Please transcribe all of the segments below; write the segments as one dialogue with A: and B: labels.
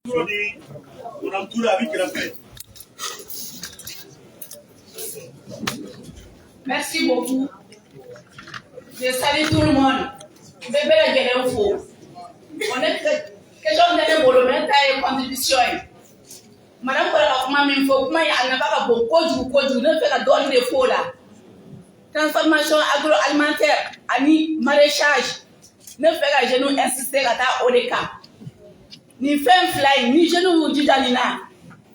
A: Ni Madame Touré a b'i kɛrɛfɛ.
B: Merci beaucoup. Je salue tout le monde. N bɛ bɛɛ lajɛlen fo. Bon, ne question tɛ ne bolo, mais ne ta ye contribution ye. Madame bɔra ka kuma min fɔ, kuma in a nafa ka bon kojugu kojugu. Ne bɛ fɛ ka dɔɔnin de f'o la. Transformation agroalimentaire ani maraîchage. Ne bɛ fɛ ka jeunes insister ka taa o de kan. Nin fɛn fila in, ni jeunes y'u jija nin na,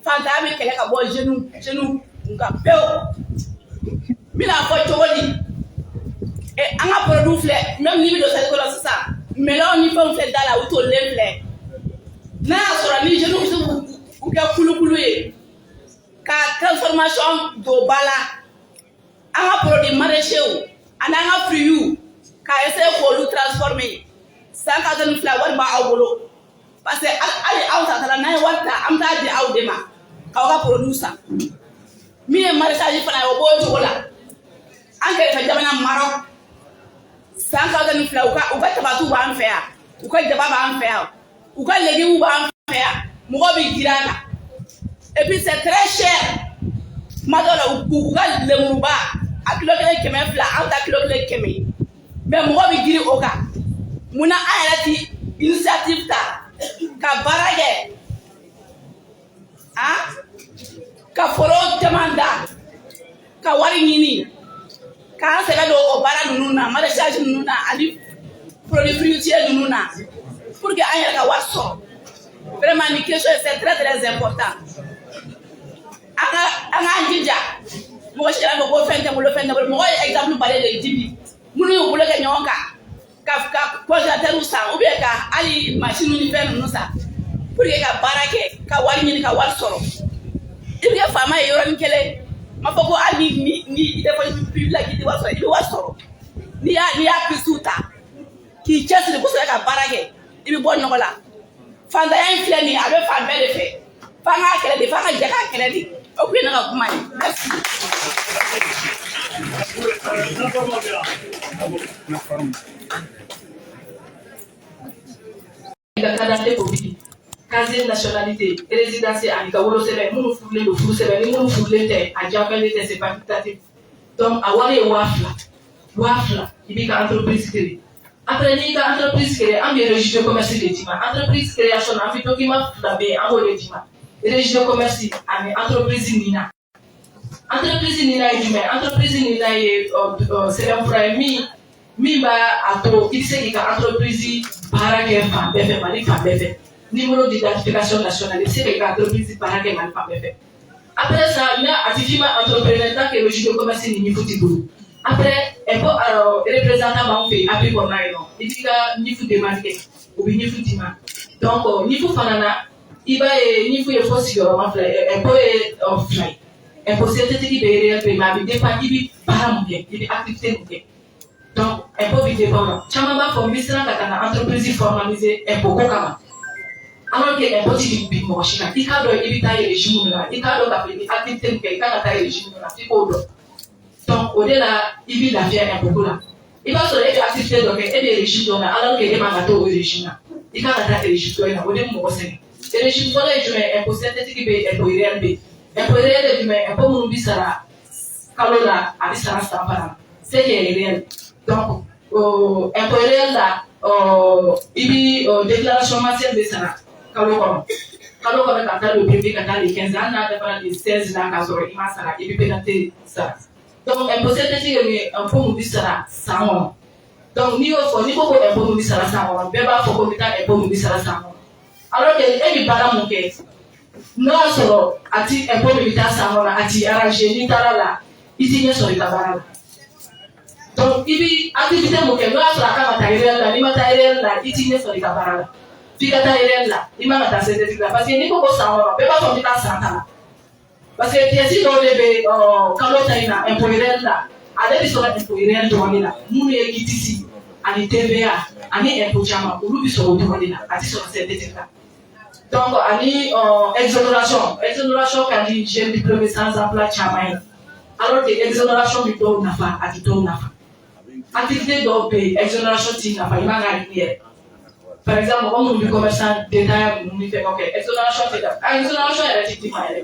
B: fantanya bɛ kɛlɛ ka bɔ jeunes kun kan pewu. N bɛna fɔ cogo di? An ka produit filɛ, même n'i bɛ don saliko la sisan, melon ni fɛnw filɛ da la, u tolilen filɛ. N'a y'a sɔrɔ ni jeunes bɛ se k'u kɛ kulukulu ye ka transformation don ba la, an ka produit maraîchers ani an ka fruits, k'a essayer k'olu transformer, san 12 wari b'aw bolo. Parce que hali aw ta la, n'an ye wari ta, an bɛ taa di aw de ma k'aw ka produit san. Min ye maraîchage fana ye, o b'o cogo la. An kɛrɛfɛ jamana Maroc, san 12, u ka tabatiw b'an fɛ yan, u ka jaba b'an fɛ yan, u ka légumes b'an fɛ yan, mɔgɔw bɛ girin a kan. Et puis c'est très cher. Kuma dɔw la, u ka lemuruba a kilo kelen 200, anw ta kilo kelen 100, mais mɔgɔw bɛ girin o kan. Munna an yɛrɛ ti initiative ta ka baara kɛ, ah, ka foro caman da, ka wari ɲini k'an sɛgɛ don o baara ninnu na, maraîchage ninnu na ani produits fruitiers ninnu na, pour que an yɛrɛ ka wari sɔrɔ? Vraiment, nin question, c'est très très important. An k'an jija. Mɔgɔ si kana fɔ ko fɛn tɛ n bolo, fɛn tɛ n bolo. Mɔgɔ ye exemple baden de di bi, minnu y'u bolo kɛ ɲɔgɔn kan ka congélateur san ou bien ka hali machine ni fɛn ninnu san pour que ka baara kɛ, ka wari ɲini, ka wari sɔrɔ. I bɛ kɛ faama ye yɔrɔnin kelen. Ma fɔ ko hali ni i tɛ fɔ public la k'i tɛ wari sɔrɔ, i bɛ wari sɔrɔ. N'i y'a pisiw ta k'i cɛsiri kosɛbɛ ka baara kɛ, i bɛ bɔ nɔgɔ la. Fantanya in filɛ nin ye, a bɛ fan bɛɛ de fɛ. F'an k'a kɛlɛ de, f'an ka jɛ k'a kɛlɛ de. O kun ye ne ka kuma ye. Merci.
A: Transformer bɛ yan.
C: I ka carte d'identité copie, casier, nationalité, résidence ani ka wolosɛbɛn. Minnu furulen don, furu sɛbɛn. Ni minnu furulen tɛ, a diyagoyalen tɛ, c'est facultatif. Donc a wari ye 2000. 2000, i b'i ka entreprise créer. Après, n'i ka entreprise créer, an bɛ registre de commerce de d'i ma. Entreprise création na, an bɛ document fila bɛ yen, an b'o de d'i ma: registre de commerce ani entreprise NINA. Entreprise NINA ye jumɛn? Entreprise NINA ye sɛbɛnfura ye min b'a a to i bɛ se k'i ka entreprise baara kɛ fan bɛɛ fɛ, Mali fan bɛɛ fɛ. Numéro d'identification nationale, i bɛ se k'i ka entreprise baara kɛ Mali fan bɛɛ fɛ. Après ça, n'a a ti f'i ma entrepreneur tant que registre de commerce ni NIF t'i bolo. Après, impôt représentant b'anw fɛ yen API kɔnɔna yen nɔ, i b'i ka NIF demande kɛ, o bɛ NIF d'i ma. Donc NIF fana na, i b'a ye NIF ye fɔ sigiyɔrɔma fila ye, impôt ye fila ye: impôt synthétique bɛ, réel bɛ, mais a bɛ dépend i bɛ baara mun kɛ, i bɛ activité mun kɛ. Donc impôt bɛ dépend o la. Caman b'a fɔ n bɛ siran ka taa n ka entreprise formaliser impôt ko kama, alors que impôt ti bin mɔgɔ si kan. I k'a dɔn i bɛ taa régime min na, i k'a dɔn k'a fɔ i bɛ activité min kɛ, i kan ka taa régime min na, f'i k'o dɔn. Donc o de la i bɛ lafiya impôt ko la. I b'a sɔrɔ e bɛ activité dɔ kɛ, e bɛ régime dɔ la, alors que e man ka t'o régime na, i kan ka taa régime dɔ in na. O de bɛ mɔgɔ sɛgɛn. Régime fɔlɔ ye jumɛn ye? Impôt synthétique bɛ yen, impôt réel bɛ yen. Impôt réel ye jumɛn ye? Impôt minnu bɛ sara kalo la, a bɛ sara san fana la, ce qui est réel. Donc impôt réel la, i bi déclaration mensuelle bɛ sara kalo kɔnɔ kalo kɔnɔ, ka taa le premier ka taa le 15. Hali n'a dafara le 16 la k'a sɔrɔ i ma sara, i bɛ pénalité sara. Donc impôt synthétique ye mun ye? Impôt mun bɛ sara san kɔnɔ. Donc n'i y'o fɔ, n'i ko impôt mun bɛ sara san kɔnɔ, bɛɛ b'a fɔ ko n bɛ taa impôt mun bɛ sara san kɔnɔ, alors que e bɛ baara mun kɛ, n'o y'a sɔrɔ a ti impôt min bɛ taa san kɔnɔ, a t'i arranger. N'i taara la, i t'i ɲɛ sɔrɔ i ka baara la. Donc i bi activité mun kɛ, n'o y'a sɔrɔ a kan ka taa réel la, n'i ma taa réel la, i t'i ɲɛ sɔrɔ i ka baara la. F'i ka taa réel la, i man ka taa synthétique la, parce que n'i ko ko san kɔnɔ, bɛɛ b'a fɔ n bɛ taa san ta la, parce que pièce dɔw de bɛ kalo ta in na, impôt réel la, ale bɛ sɔrɔ impôt réel dɔrɔn de la. Minnu ye quitus ani TVA ani impôt caman, olu bɛ sɔrɔ o dɔrɔn de la, a tɛ sɔrɔ synthétique la. Donc ani exonération ka di jeune diplômé sans emploi caman ye, alors que exonération bɛ dɔw nafa, a tɛ dɔw nafa. Activité dɔw bɛ yen, exonération t'i nafa, i man k'a ɲini yɛrɛ. Par exemple, mɔgɔ minnu bɛ commerçant détaillant ninnu ni fɛnw kɛ, exonération tɛ da, a exonération yɛrɛ tɛ d'i ma yɛrɛ.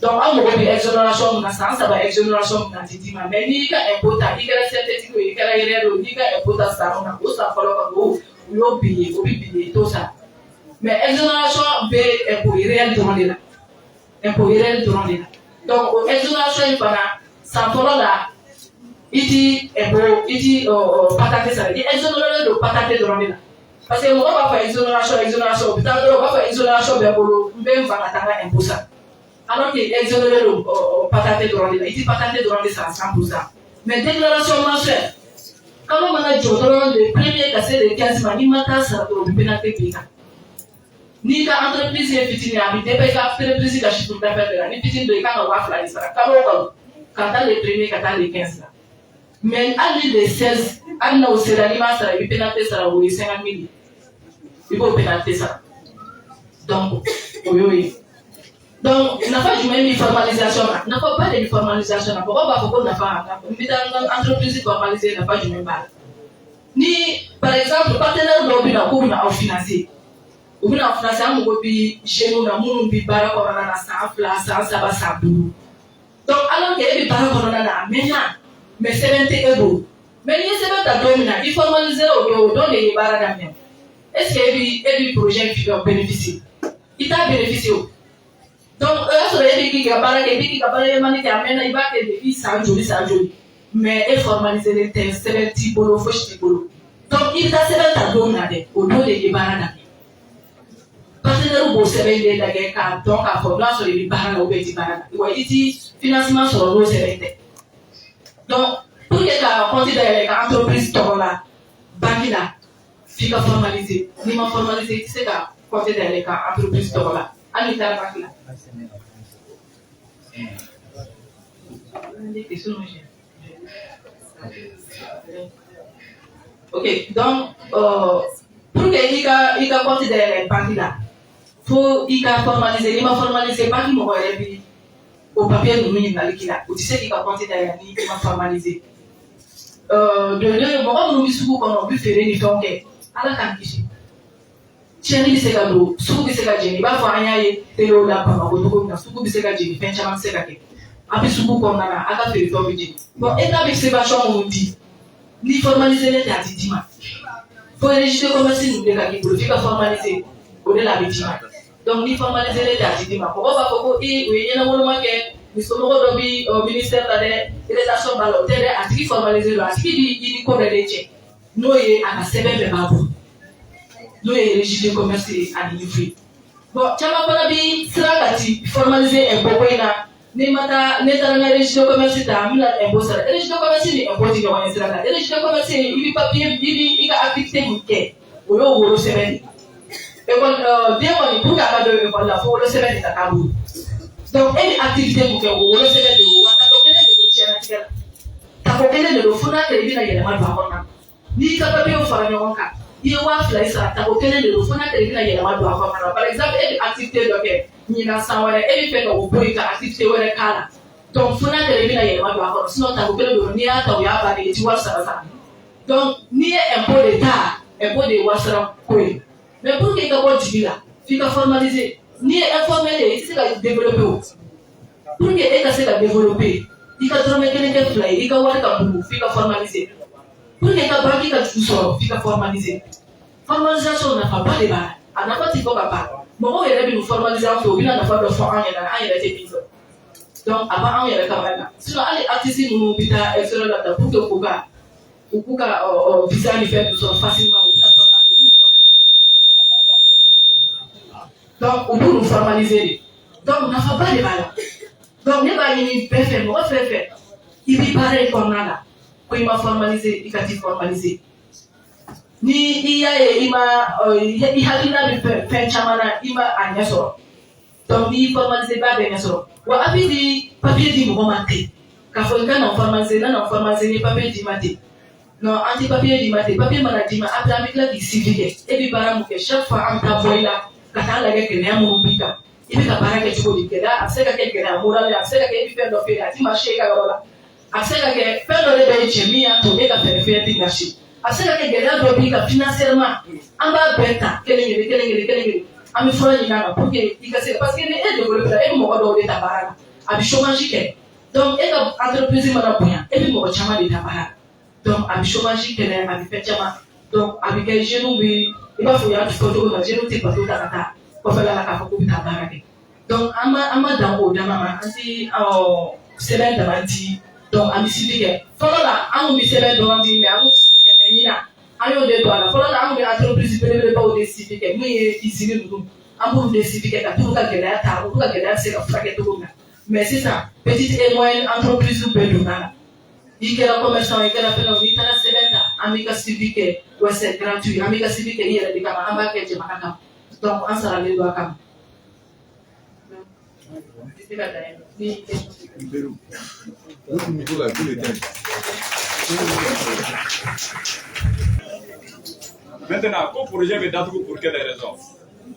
C: Donc aw mago bɛ exonération min na, san 3 exonération min na, a tɛ d'i ma. Mais n'i y'i ka impôt ta, i kɛra synthétique ye, i kɛra réel ye, n'i ka impôt ta san min na, o san fɔlɔ kɔni, o y'o bin ye, o bɛ bin ye, i t'o sara. Mais exonération bɛ impôt réel dɔrɔn de la, impôt réel dɔrɔn de la. Donc o exonération in fana, san fɔlɔ la, i ti impôt, i ti patente sara, i exonéré don patente dɔrɔn de la. Parce que mɔgɔ b'a fɔ exonération, exonération, u bɛ taa dɔrɔn, u b'a fɔ exonération bɛ n bolo, n bɛ n fa ka taa n ka impôt sara, alors que exonéré don patente dɔrɔn de la, i ti patente dɔrɔn de sara 100%. Mais déclaration mensuelle, kalo mana jɔ dɔrɔn, le premier ka se le 15 ma, n'i ma taa sara dɔrɔn, u bɛ pénalité bin i kan. N'i ka entreprise ye fitinin ye, a bɛ dépend i ka entreprise ka chiffre d'affaires de la. Ni fitinin don, i kan ka 2000 de sara kalo o kalo, ka taa le premier ka taa le 15 la. Mais hali ni le 16, hali n'o sera, n'i m'a sara, i bɛ pénalité sara, o ye 50 000 ye, i b'o pénalité sara. Donc o y'o ye. Donc nafa jumɛn bɛ formalisation na? Nafaba de bɛ formalisation na. Mɔgɔw b'a fɔ ko nafa, n bɛ taa n ka entreprise formaliser, nafa jumɛn b'a la? Ni par exemple partenaire dɔw bɛ na k'u bɛna aw financer, u bɛna financer, an mago bɛ jeunes na minnu bɛ baara kɔnɔna na san 2, san 3, san 5. Donc alors que e bɛ baara kɔnɔna na a mɛnna, mais sɛbɛn tɛ e bolo. Mais n'i ye sɛbɛn ta don min na, i formaliser o don, o don de ye baara daminɛ. Est ce que e bi projet in bénéficier? I t'a bénéficier o. Donc o y'a sɔrɔ e bɛ k'i ka baara kɛ, i bɛ k'i ka baara yɛlɛmani kɛ, a mɛnna, i b'a kɛ depuis san joli, san joli, mais e formalisé tɛ, sɛbɛn t'i bolo, fosi t'i bolo. Donc i bɛ taa sɛbɛn ta don min na dɛ, o don de ye baara daminɛ. Partenaire b'o sɛbɛn de lajɛ k'a dɔn k'a fɔ n'a sɔrɔ i bɛ baara la ou bien i tɛ baara la. Wa i ti financement sɔrɔ n'o sɛbɛn tɛ. Donc pour que ka compte dayɛlɛ ka entreprise tɔgɔ la banque la, f'i ka formaliser. N'i ma formaliser, i tɛ se ka compte dayɛlɛ ka entreprise tɔgɔ la hali n'i taara banque la. Des questions, ok, donc pour que i ka compte dayɛlɛ banque la, fo i ka formaliser. N'i ma formaliser, banque mɔgɔ yɛrɛ bi o papier ninnu ɲininkali k'i la, o tɛ se k'i ka compte dayɛlɛ ni i ma formaliser. De deux, mɔgɔ minnu bɛ sugu kɔnɔ, u bɛ feere ni fɛnw kɛ, Ala k'an kisi, tiɲɛni bɛ se ka don, sugu bɛ se ka jeni. I b'a fɔ an y'a ye telew la Bamakɔ cogo min na, sugu bɛ se ka jeni, fɛn caman bɛ se ka kɛ. A bɛ sugu kɔnɔna na, a ka feerefɛnw bɛ jeni. Bon, État bɛ subvention minnu di, ni formaliser tɛ, a tɛ d'i ma. Fo registre de commerce ninnu de ka k'i bolo, f'i ka formaliser, o de la a bɛ d'i ma. Donc ni formaliser tɛ, a tɛ d'i ma. Mɔgɔw b'a fɔ ko ee, u ye ɲɛnawoloma kɛ, ni somɔgɔ dɔ bi ministère la dɛ, relation b'a la, o tɛ dɛ. A tigi formaliser don, a tigi bi i ni ko dɔ de cɛ, n'o ye a ka sɛbɛn bɛɛ b'a bolo, n'o ye registre de commerce ye ani NIF ye. Bon, caman fana bi siran ka ti formaliser impôt ko in na. Ni ma taa, ne taara n ka registre de commerce ta, n bɛna impôt sara. Registre de commerce ni impôt ti ɲɔgɔn ye sira la. Registre de commerce, i bɛ papier, i bɛ i ka activité min kɛ, o y'o wolo sɛbɛn de. École den kɔni, pour que a ka don école la, fo wolo sɛbɛn de ka k'a bolo. Donc e bɛ activité mun kɛ, o wolo sɛbɛn de don. Wa tako kelen de don diɲɛlatigɛ la, tako kelen de don, fo n'a kɛra i bɛna yɛlɛma don a kɔnɔna na. N'i ka papiyew fara ɲɔgɔn kan, i ye 2000 in sara, tako kelen de don, fo n'a kɛra i bɛna yɛlɛma don a kɔnɔna na. Par exemple, e bɛ activité dɔ kɛ ɲinan, san wɛrɛ e bɛ fɛ ka o bɔ yen ka activité wɛrɛ k'a la. Donc fo n'a kɛra i bɛna yɛlɛma don a kɔnɔ, sinon tako kelen don. N'i y'a ta, o y'a bannen ye, i ti wari sara sara. Donc n'i ye impôt de ta, impôt de ye wari sara ko ye. Mais pour que i ka bɔ dibi la, f'i ka formaliser. N'i ye informel ye, i tɛ se ka développer. O pour que e ka se ka développer, i ka dɔrɔmɛ kelen kɛ fila ye, i ka wari ka bugu, f'i ka formaliser. Pour que i ka banque ka juru sɔrɔ, f'i ka formaliser. Formalisation nafaba de b'a la, a nafa ti fɔ ka ban. Mɔgɔw yɛrɛ bɛ nin formaliser an fɛ, u bɛna nafa dɔ fɔ an ɲɛna, an yɛrɛ tɛ min dɔn. Donc a b'an yɛrɛ kamana gan. Sinon hali artiste ninnu bɛ taa extérieur la ta pour que k'u ka visa ni fɛn ninnu sɔrɔ facilement, u bɛna formaliser. Donc u b'u formaliser de. Donc nafaba de b'a la. Donc ne b'a ɲini bɛɛ fɛ, mɔgɔ fɛn fɛn i bɛ baara in kɔnɔna la ko i ma formaliser, i ka t'i formaliser. Ni i y'a ye i ma, i hakilina bɛ fɛn fɛn caman na, i ma a ɲɛ sɔrɔ. Donc n'i formaliser, i b'a bɛɛ ɲɛ sɔrɔ. Wa a bɛ di papier di mɔgɔ ma ten k'a fɔ i ka na formaliser, n'a na formaliser, ni papier d'i ma ten, non, an tɛ papier d'i ma ten. Papier mana d'i ma, après an bɛ tila k'i suivi kɛ, e bɛ baara mun kɛ, chaque fois an bɛ taa bɔ i la ka taa lajɛ gɛlɛya minnu b'i kan, i bɛ ka baara kɛ cogo di. Gɛlɛya, a bɛ se ka kɛ gɛlɛya moral ye, a bɛ se ka kɛ e bɛ fɛn dɔ feere, a ti marché e ka yɔrɔ la, a bɛ se ka kɛ fɛn dɔ de bɛ cɛ min y'a to e ka feere fɛn tɛ marché. A bɛ se ka kɛ gɛlɛya dɔ b'i kan financièrement, an b'a bɛɛ ta kelen kelen kelen kelen kelen kelen, an bɛ fura ɲini a kan pour que i ka se, parce que ni e développé la, e bɛ mɔgɔ dɔw de ta baara la, a bɛ chômage kɛ. Donc e ka entreprise mana bonya, e bɛ mɔgɔ caman de ta baara la, donc a bɛ chômage kɛlɛ, a bɛ fɛn caman. Donc a bɛ kɛ jeunes bɛ, i b'a fɔ u y'a fɔ cogo min na, jeunes tɛ bateau ta ka taa kɔfɛla la k'a fɔ k'u bɛ taa baara kɛ. Donc an ma dan o dama ma, an ti sɛbɛn dama di. Donc an bɛ suivi kɛ. Fɔlɔ la, an kun bɛ sɛbɛn dɔrɔn di, mais an kun tɛ suivi kɛ. Mais ɲinan, an y'o de don a la. Fɔlɔ la, an kun bɛ entreprise belebelebaw de suivi kɛ, min ye usine ninnu, an b'olu de suivi kɛ ka t'olu ka gɛlɛya ta, olu ka gɛlɛya bɛ se ka furakɛ cogo min na. Mais sisan, petite et moyenne entreprise bɛɛ donna la. I kɛra commerçant, i kɛra fɛn o, n'i taara sɛbɛn ta, an b'i ka suivi kɛ. Wa c'est gratuit, an b'i ka suivi kɛ i yɛrɛ de kama, an b'a kɛ jamana kama, donc an saralen don a kama. I se ka dan yen ni question.
D: L'autre micro là, il faut l'éteindre.
E: Maintenant, ko projet bɛ datugu pour quelle raison?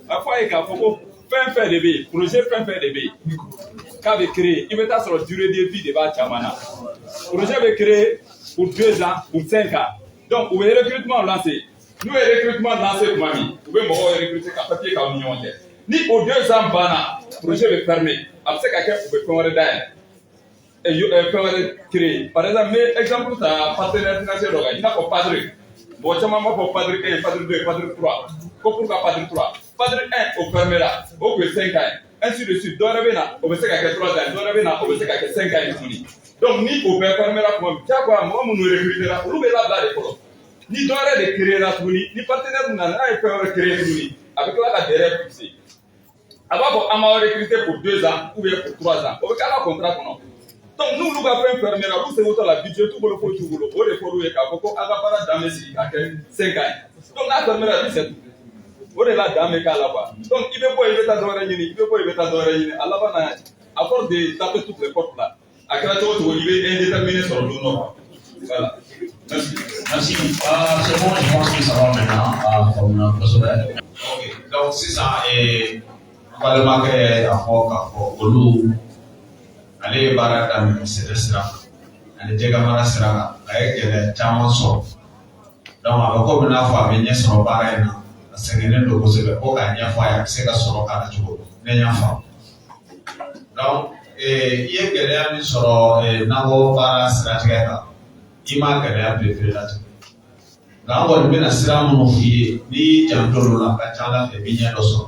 E: A fɔ a ye k'a fɔ ko fɛn fɛn de bɛ yen, projet fɛn fɛn de bɛ yen k'a bɛ créer, i bɛ taa sɔrɔ durée de vie de b'a caman na. Projet bɛ créer pour 2 ans, pour 5 ans. Donc u bɛ recrutement lancer. N'u ye recrutement lancer tuma min, u bɛ mɔgɔw recruter ka papier k'aw ni ɲɔgɔn cɛ. Ni o 2 ans banna, projet bɛ fermer. A bɛ se ka kɛ u bɛ fɛn wɛrɛ dayɛlɛ, fɛn wɛrɛ créer. Par exemple, n bɛ exemple ta partenaire financier dɔ kan, i n'a fɔ PADRE. Mɔgɔ caman b'a fɔ PADRE 1, PADRE 2, PADRE 3. Ko pourquoi PADRE 3? PADRE 1, o fermé la, o tun ye 5 ans ye. Ainsi de suite, dɔ wɛrɛ bɛ na, o bɛ se ka kɛ 3 ans ye, dɔ wɛrɛ bɛ na, o bɛ se ka kɛ 5 ans ye tuguni. Donc ni o bɛɛ fermé la tuma min, diyagoya mɔgɔ minnu recruté la, olu bɛ labila de fɔlɔ. Ni dɔ wɛrɛ de créé la tuguni, ni partenaire nana n'a ye fɛn wɛrɛ créé tuguni, a bɛ tila ka délai fixé. A b'a fɔ an b'aw recruter pour 2 ans ou bien pour 3 ans. O bɛ kɛ a ka contrat kɔnɔ. Donc n'olu ka fɛn fermé la, olu seko t'a la, budget t'u bolo, foyi t'u bolo. O de fɔr'u ye k'a fɔ ko aw ka baara dan bɛ sigi ka kɛ 5 ans ye. Donc n'a fermé la, puis c'est tout. O de la dan bɛ k'a la quoi. Donc i bɛ bɔ, i bɛ taa dɔ wɛrɛ ɲini, i bɛ bɔ, i bɛ taa dɔ wɛrɛ ɲini. A laban na, à force de taper toutes les portes là, a kɛra cogo o cogo, i bɛ indéterminé sɔrɔ don dɔ quoi. Voilà.
F: Merci. Merci. C'est bon, je pense que ça va maintenant. Ah, comme kosɛbɛ.
G: Ok, donc sisan n balimakɛ y'a fɔ k'a fɔ olu ale ye baara daminɛ sɛnɛ sira kan ani jɛgɛ mara sira kan, a ye gɛlɛya caman sɔrɔ. Donc a bɛ komi n'a fɔ a bɛ ɲɛ sɔrɔ baara in na, a sɛgɛnnen don kosɛbɛ ko k'a ɲɛfɔ a ye, a bɛ se ka sɔrɔ k'a la cogo min, ne y'a faamu. Donc i ye gɛlɛya min sɔrɔ nakɔ baara siratigɛ kan, i m'a gɛlɛya belebele latigɛ, nka an kɔni bɛna sira minnu f'i ye, n'i y'i janto olu la, a ka ca Ala fɛ i bɛ ɲɛ dɔ sɔrɔ.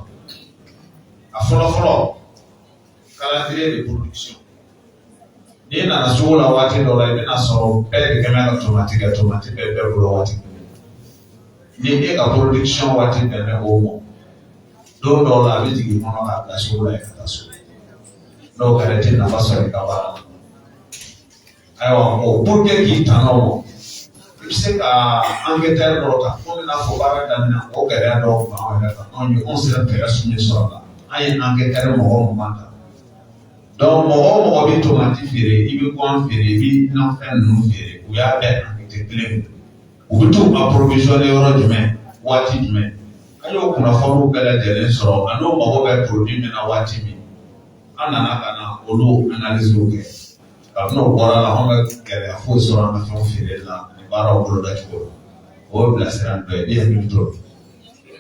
G: A fɔlɔ fɔlɔ, calendrier de production. N'i nana sugu la waati dɔ la, i bɛna sɔrɔ bɛɛ de kɛmɛ ka tomati kɛ, tomati bɛɛ bɛɛ bolo waati kelen. Ni e ka production waati bɛnnen o ma, don dɔw la a bɛ jigin i kɔnɔ k'a bila sugu la yen ka taa so. N'o kɛra, i tɛ nafa sɔrɔ i ka baara la. Ayiwa, o pour que k'i tanga o ma, i bɛ se ka enquêteur dɔw ta, komi n'a fɔ baara daminɛ, o gɛlɛya dɔw tun b'anw yɛrɛ kan. Anw ye anw sera fɛɛrɛ min sɔrɔ a la, an ye enquêteur mɔgɔ 20 ta. Donc mɔgɔ o mɔgɔ bɛ tomati feere, i bɛ gan feere, i bɛ nafɛn ninnu feere, u y'a bɛɛ enquête kelen. U bɛ t'u approvisionner yɔrɔ jumɛn, waati jumɛn, an y'o kunnafoniw bɛɛ lajɛlen sɔrɔ, a n'o mago bɛ produit min na waati min, an nana ka na olu analyse kɛ. Kabini o bɔra la, anw bɛ gɛlɛya foyi sɔrɔ an ka fɛnw feereli la ani baaraw boloda cogo la. O ye bilasirali dɔ ye, i hakili t'o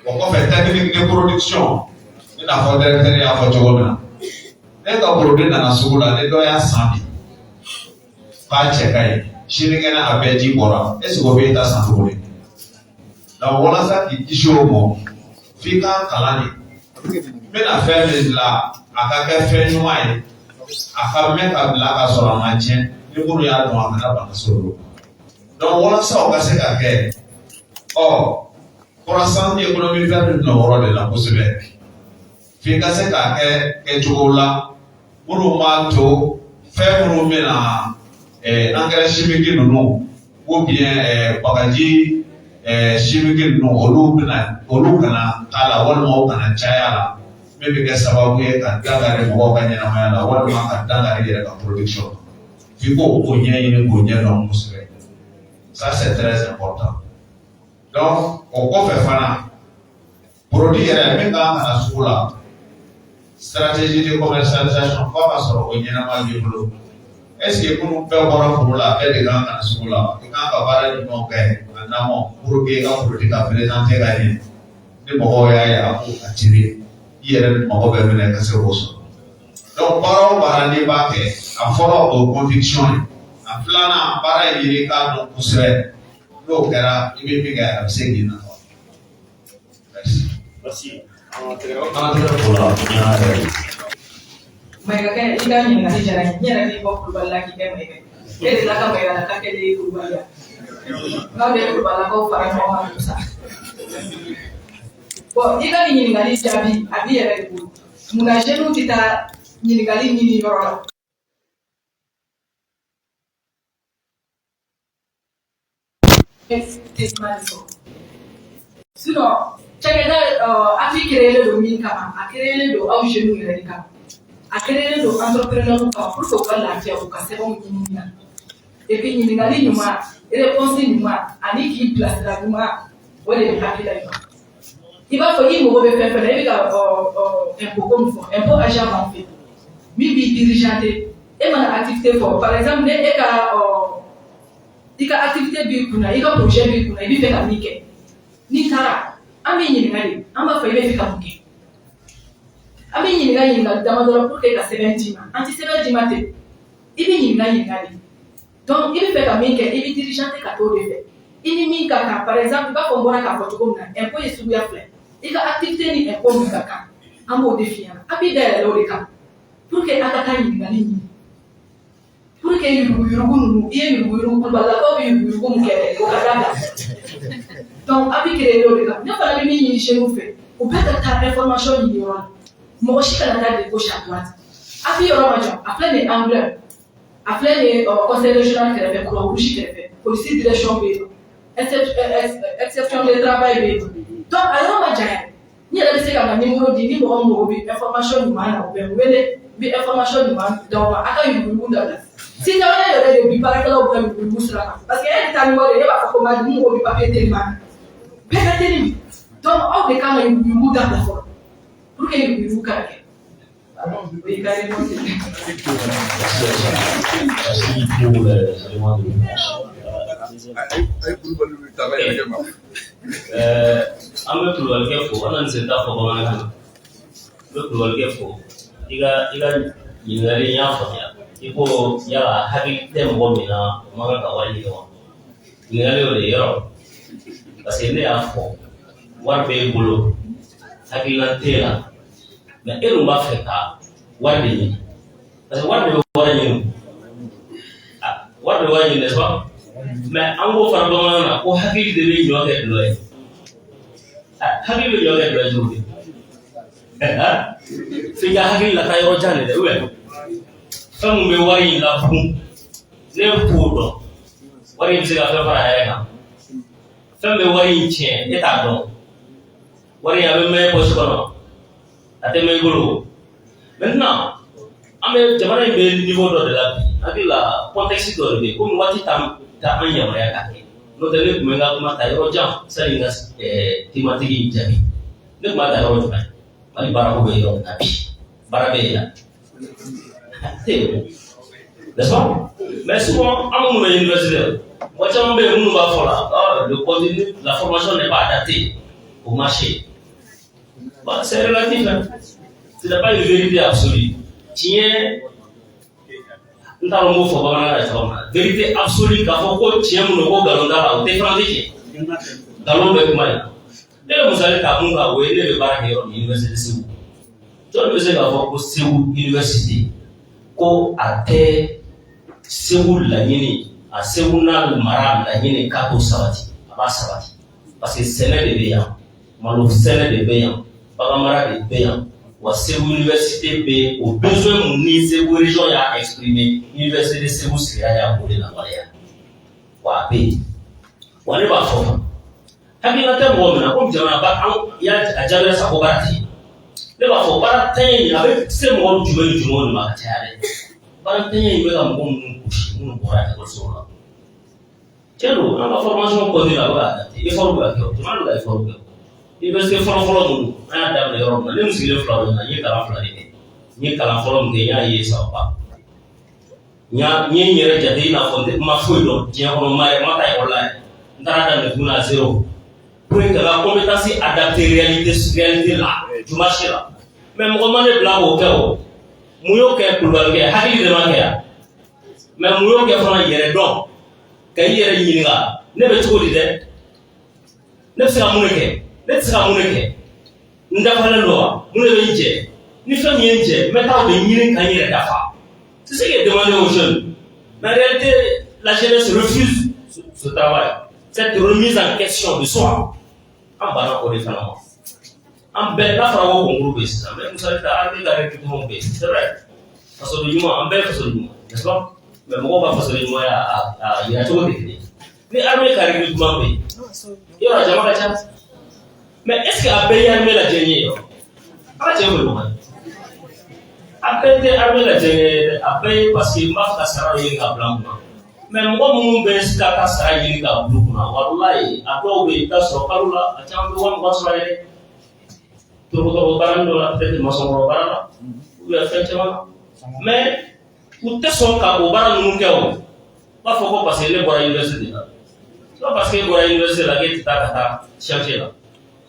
G: la. O kɔfɛ, technique de production, i n'a fɔ directeur y'a fɔ cogo min na, ne ka produit nana sugu la, ni dɔ y'a san bi k'a cɛ ka ɲi, sinikɛnɛ a bɛɛ ji bɔra, est ce que o b'e ta san tuguni? Donc walasa k'i kisi o ma, f'i k'a kalan de. N bɛna fɛn min dilan, a ka kɛ fɛn ɲuman ye, a ka mɛn ka bila ka sɔrɔ a ma tiɲɛ, ni minnu y'a dɔn, a kana bana sɔrɔ olu. Donc walasa o ka se ka kɛ, ɔ croissance économique verte bɛ na o yɔrɔ de la kosɛbɛ. F'i ka se k'a kɛ kɛcogo la minnu b'a to fɛn minnu bɛ na, engrais chimique ninnu ou bien bagaji chimique ninnu, olu bɛna olu kana k'a la walima o kana caya la, min bɛ kɛ sababu ye ka dankari mɔgɔw ka ɲɛnamaya la walima ka dankari yɛrɛ ka production. F'i k'o o ɲɛɲini k'o ɲɛdɔn kosɛbɛ. Ça, c'est très important. Donc o kɔfɛ fana, produit yɛrɛ min kan ka na sugu la, stratégie de commercialisation, f'a ka sɔrɔ o ɲɛnama b'i bolo. Est ce que minnu bɛɛ bɔra foro la, bɛɛ de kan ka na sugu la wa? I kan ka baara jumɛnw kɛ en amont pour que i ka produit ka présenter ka ɲɛ, ni mɔgɔw y'a ye a b'u attirer, i yɛrɛ mago bɛ min na, i ka se k'o sɔrɔ. Donc baara o baara n'i b'a kɛ, a fɔlɔ, o ye conviction ye. A filanan, baara in ɲini k'a dɔn kosɛbɛ. N'o kɛra, i bɛ min kɛ, a bɛ se k'i nafa. Merci.
F: Merci. An tɛgɛ fo la ɲɛna yɛrɛ ye.
C: Mayiga, i ka ɲininkali diyara n ye. N yɛrɛ b'i bɔ Kulubali la k'i kɛ Mayiga ye. E delila ka Mayigalaka kɛ ne ye Kulubali ya. N'aw de ye Kulubalakaw fara ɲɔgɔn kan sa. Bon, i ka nin ɲininkali jaabi, a b'i yɛrɛ de bolo. Munna jeunes tɛ taa ɲininkali ɲini yɔrɔ la? Teliman de sɔrɔ. Sinon, cakɛda API créé don min kama, a créé don aw jeunes yɛrɛ de kama. A créé don entrepreneur kama pour que u ka lafiya u ka sɛbɛnw ɲinini na. Et puis ɲininkali ɲuman, réponse ɲuman ani k'i bilasira ɲuman, o de bɛ hakili la ɲuman. I b'a fɔ i mago bɛ fɛn fɛn na, i bɛ ka impôt ko min fɔ, impôt agent b'an fɛ yen min b'i dirigeante. E mana activité fɔ, par exemple, ne e ka i ka activité b'i kunna, i ka projet b'i kunna, i bɛ fɛ ka min kɛ, n'i taara, an b'i ɲininka de. An b'a fɔ i bɛ fɛ ka mun kɛ. An b'i ɲininka ɲininkali damadɔ la pour que ka sɛbɛn d'i ma. An ti sɛbɛn d'i ma ten, i b'i ɲininka ɲininka de. Donc i bɛ fɛ ka min kɛ, i bɛ dirigeante ka t'o de fɛ, i ni min ka kan. Par exemple, i b'a fɔ n bɔra k'a fɔ cogo min na, impôt ye suguya fila ye. I ka activité ni impôt min ka kan, an b'o de f'i ɲɛna. A b'i dayɛlɛ o de kama pour que a ka taa ɲininkali ɲini, pour que yuruguyurugu ninnu, i ye yuruguyurugu, kulubalilakaw bɛ yuruguyurugu min kɛ dɛ, o ka dabila. Donc a bɛ créer o de kama. Ne fana bɛ min ɲini jeunes fɛ, u bɛɛ ka taa information ɲini yɔrɔ la. Mɔgɔ si kana taa de gauche à droite. A bɛ yɔrɔ ma jɔ, a filɛ nin ye angle, a filɛ nin ye conseil régional kɛrɛfɛ, croix rouge kɛrɛfɛ, polisi direction bɛ yen, exception de travail bɛ yen. Donc a yɔrɔ ma jan yɛrɛ. N yɛrɛ bɛ se ka n ka numéro di, ni mɔgɔ min mago bɛ information ɲuman na, u bɛ n wele, n bɛ information ɲuman d'aw ma. A ka yuruguyurugu dabila. Sisan yɛrɛ de bi baarakɛlaw bila yuruguyurugu sira kan, parce que e tɛ taa ni wari ye, e b'a fɔ ko ma di, n mago bɛ papier teliman na, bɛɛ ka teli. Donc aw de kan ka yuruguyurugu dabila fɔlɔ pour que yuruguyurugu kana kɛ. O y'i ka réponse ye.
F: Merci pour les éléments de réponse.
D: A ye Kulubali ta ka yɛrɛ kɛ ma.
F: An bɛ kulubalikɛ fo, an nana sen t'a fɔ bamanankan na. N bɛ kulubalikɛ fo. I ka ɲininkali, n y'a faamuya. I ko yala hakili tɛ mɔgɔ min na, o man kan ka wari ɲini wa? Ɲininkali y'o de ye yɔrɔ. Parce que ne y'a fɔ, wari b'e bolo, hakilina t'e la. Mais e dun b'a fɛ ka wari de ɲini. Parce que wari de bɛ wari ɲini. Ah, wari de bɛ wari ɲini, n'est-ce pas? Mais an k'o fara bamanankan na ko hakili de bɛ ɲɔ kɛ dɔlɔ ye. Ah, hakili bɛ ɲɔ kɛ dɔlɔ ye cogo di? F'i ka hakili la taa yɔrɔ jan de dɛ, ou bien fɛn mun bɛ wari in labugun, ne t'o dɔn. Wari in bɛ se ka fɛn fara a yɛrɛ kan. Fɛn bɛ wari in tiɲɛ, e t'a dɔn. Wari in, a bɛ mɛn poche kɔnɔ, a tɛ mɛn i bolo. Maintenant, an bɛ jamana in bɛ niveau dɔ de la bi, hakili la contexte dɔ de bɛ yen, komi waati t'an ta an yamaruya ka kɛ. N'o tɛ, ne tun bɛ n ka kuma ta yɔrɔ jan sani n ka thématique in jaabi. Ne tun b'a ta yɔrɔ jumɛn? Mali baarako bɛ yɔrɔ min na bi, baara bɛ yen yan tɛ yen, n'est-ce pas? Mais souvent, an minnu bɛ université la, mɔgɔ caman bɛ yen minnu b'a fɔ la, ah, le contenu, la formation n'est pas adaptée au marché. Bon, c'est relatif, hein. Ce n'est pas une vérité absolue. Tiɲɛ, n t'a dɔn n b'o fɔ bamanankan na cogo min na, vérité absolue, k'a fɔ ko tiɲɛ mun don, ko nkalon t'a la, o tɛ fana tɛ tiɲɛ. Nkalon bɛ kuma in na. Ne bɛ misali ta mun kan, o ye ne bɛ baara kɛ yɔrɔ min, université Segu. Jɔn bɛ se k'a fɔ ko Segu université, ko a tɛ Segu laɲini, a Segu n'a mara laɲini k'a t'o sabati? A b'a sabati, parce que sɛnɛ de bɛ yan, malo sɛnɛ de bɛ yan, baganmara de bɛ yan. Wa Segu université bɛ o besoin mun ni Segu région y'a exprimer, université de Segu sigira yan k'o de lawaleya. Wa a bɛ yen. Wa ne b'a fɔ, hakilina tɛ mɔgɔ min na, komi jamana ba an y'a a jaabira sa ko baara tɛ yen. Ne b'a fɔ, baara tanya in, a bɛ se mɔgɔ jumɛn ni jumɛnw de ma ka caya dɛ? Baara tanya in bɛ ka mɔgɔ minnu gosi, minnu bɔra ekɔlisow la. Tiɲɛ don, an ka formation continue, a bɛ ka adapté, effort bɛ ka kɛ, jamana bɛ ka effort kɛ. Université fɔlɔ-fɔlɔ minnu an y'a daminɛ yɔrɔ min na, ne min sigilen fila o ɲɛna, n ye kalan fila de kɛ. N ye kalan fɔlɔ min kɛ, n y'a ye ça va pas. N ye n yɛrɛ jate i n'a fɔ n ma foyi dɔn diɲɛ kɔnɔ, n ma yɛrɛ ma taa ekɔli la yɛrɛ. N taara daminɛ tuguni à zéro pour que ka n ka compétence adapter réalité la du marché la. Mais mɔgɔ ma ne bila k'o kɛ. O mun y'o kɛ? Kulubalikɛ hakili de ma kɛ yan. Mais mun y'o kɛ fana? Yɛrɛ dɔn, ka i yɛrɛ ɲininka: ne bɛ cogo di dɛ? Ne bɛ se ka mun de kɛ? Ne tɛ se ka mun de kɛ? N dafalen don wa? Mun de bɛ n jɛ? Ni fɛn min ye n jɛ, n bɛ taa o de ɲini ka n yɛrɛ dafa. C'est ce qui est demandé aux jeunes, mais en réalité, la jeunesse refuse ce travail, cette remise en question de soi. An banna o de fana ma. An bɛɛ n'a fɔra ko concours bɛ yen sisan, mais misali ta, armée ka recrutement bɛ yen, c'est vrai, fasoden ɲuman, an bɛɛ ye fasoden ɲuman, n'est-ce pas? Mais mɔgɔw ka fasoden ɲumanya a yira cogo tɛ kelen ye. Ni armée ka recrutement bɛ yen, yɔrɔ a jama ka ca, mais est ce que a bɛɛ ye armée lajɛ ɲɛ ye wa? A ka cɛ fɔ ɲɔgɔn ye, a bɛɛ tɛ armée lajɛ ɲɛ ye dɛ. A bɛɛ ye parce que n b'a fɛ ka sara ɲini ka bila n kunna. Mais mɔgɔ minnu bɛ ka taa sara ɲini ka bila u kunna, walayi, a dɔw bɛ yen, i bɛ taa sɔrɔ kalo la, a caman bɛ 20 000 sɔrɔ yɛrɛ, torokoro baara dɔ la, peut-être masɔnkɔrɔ baara la, ou bien fɛn caman na. Mais u tɛ sɔn ka o baara ninnu kɛ. O u b'a fɔ ko parce que ne bɔra université de la. C'est pas parce que e bɔra université la k'e tɛ taa ka taa chantier la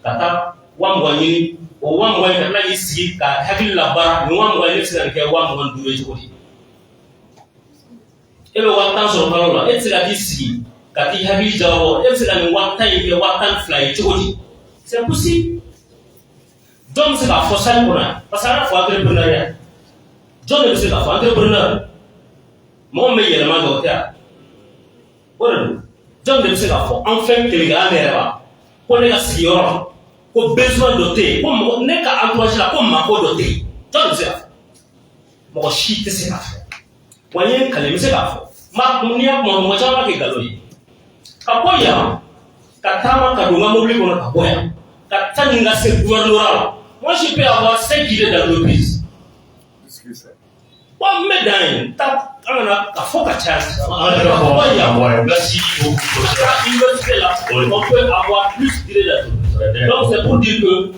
F: ka taa 20 000 ɲini. O 20 000 in, ka tila k'i sigi ka hakili labaara nin 20 000 in, ne bɛ se ka nin kɛ 25 000 ye cogo di? E bɛ 10 000 sɔrɔ kalo la, e tɛ se ka t'i sigi ka t'i hakili jagabɔ, e bɛ se ka nin 10 000 in kɛ 12 000 ye cogo di? C'est possible. Jɔn bɛ se k'a fɔ salle kɔnɔ yan? Parce que an y'a fɔ entrepreneuriat, jɔn de bɛ se k'a fɔ entrepreneur? Mɔgɔ min bɛ yɛlɛma kɛ, o tɛ yan, o de don. Jɔn de bɛ se k'a fɔ an fɛn kelen kelen an yɛrɛ la ko ne ka sigiyɔrɔ la, ko besoin dɔ tɛ yen, ko mɔgɔ ne ka entourage la, ko mako dɔ tɛ yen? Jɔn de bɛ se k'a fɔ? Mɔgɔ si tɛ se k'a fɔ. Wa n ye n kale, n bɛ se k'a fɔ, n b'a n'i y'a kuma, mɔgɔ caman b'a kɛ nkalon ye. Ka bɔ yan ka taama ka don n ka mobili kɔnɔ, ka bɔ yan ka taa nin ka se gouvernorat la, moi je peux avoir cinq idées d'entreprise. Wa n bɛ dan yen ta, an kana ka fɔ ka caya sisan.
H: An
F: Ka bɔ yan
H: Merci beaucoup,
F: ka taa université la, on peut avoir plus d'idées d'entreprise. Donc c'est pour dire que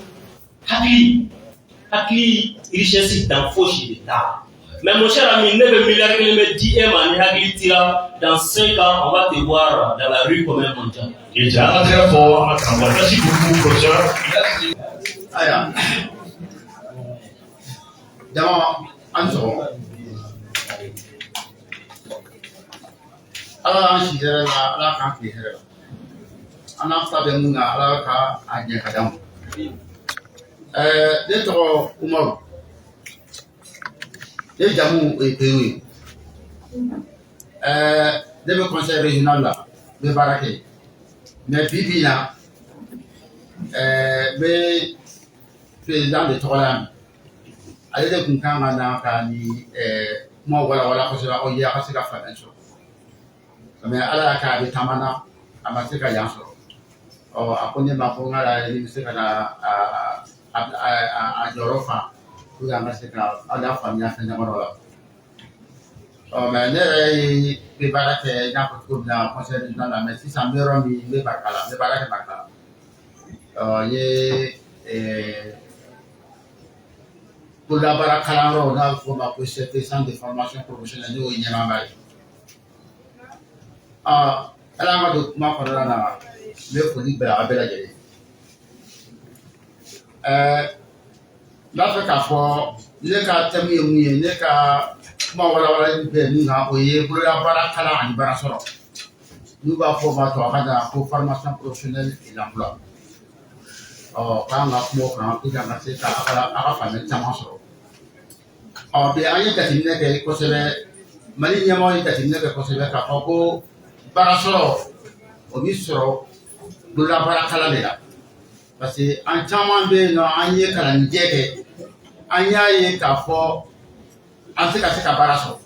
F: hakili richesse dan fosi de t'a la. Mais mon cher ami, ne bɛ 1 milliard bɛ di e ma, ni hakili tira, dans 5 ans, on va te voir dans la rue comme un mendiant.
H: Et an ka tɛgɛ fɔ an ka karamɔgɔ. Merci beaucoup, professeur.
I: Ayiwa, jama, an sɔgɔma. Ala y'an si hɛrɛ la, Ala k'an tile hɛrɛ la. An n'an ta bɛ mun na, Ala ka a ɲɛ ka d'an ma. Ne tɔgɔ Umaru, ne jamu o ye Peru ye. Ne bɛ conseil régional la, n bɛ baara kɛ yen. Mais bi bi in na, n bɛ président de tɔgɔ la yan bi. Ale de kun kan ka na ka nin kuma walawala kosɛbɛ aw ye, a ka se ka faamuya sɔrɔ. Mais Ala y'a kɛ a bɛ taama na, a ma se ka yan sɔrɔ. Ɔ, a ko ne ma ko n ka la ni bɛ se ka na a jɔyɔrɔ fa pour que an ka se ka aw la faamuya fɛn damadɔ la. Ɔ, mais ne yɛrɛ ye bɛ baara kɛ, n y'a fɔ cogo min na, conseil régional la. Mais sisan n bɛ yɔrɔ min, n bɛ Barika la, n bɛ baara kɛ Barika la. Ɔ, n ye bololabaara kalanyɔrɔ n'a bɛ f'o ma ko CFP, centre de formation professionnelle, ne y'o ɲɛmaaba ye. Ɔ, ala an ka don kuma kɔnɔna na, n bɛ foli bila aw bɛɛ lajɛlen. N b'a fɛ k'a fɔ ne ka thème ye mun ye, ne ka kuma walawalali bɛ min kan, o ye bololabaara kalan ani baara sɔrɔ, n'u b'a fɔ o ma tubabukan na ko formation professionnelle et l'emploi. Ɔ, k'an ka kuma o kan pour que an ka se ka aw ka faamuyali caman sɔrɔ. Ɔ, bi an ye jateminɛ kɛ kosɛbɛ, Mali ɲɛmaaw ye jateminɛ kɛ kosɛbɛ k'a fɔ ko baara sɔrɔ, o bi sɔrɔ bololabaara kalan de la. Parce que an caman bɛ yen nɔ, an ye kalanjɛ kɛ, an y'a ye k'a fɔ an tɛ ka se ka baara sɔrɔ.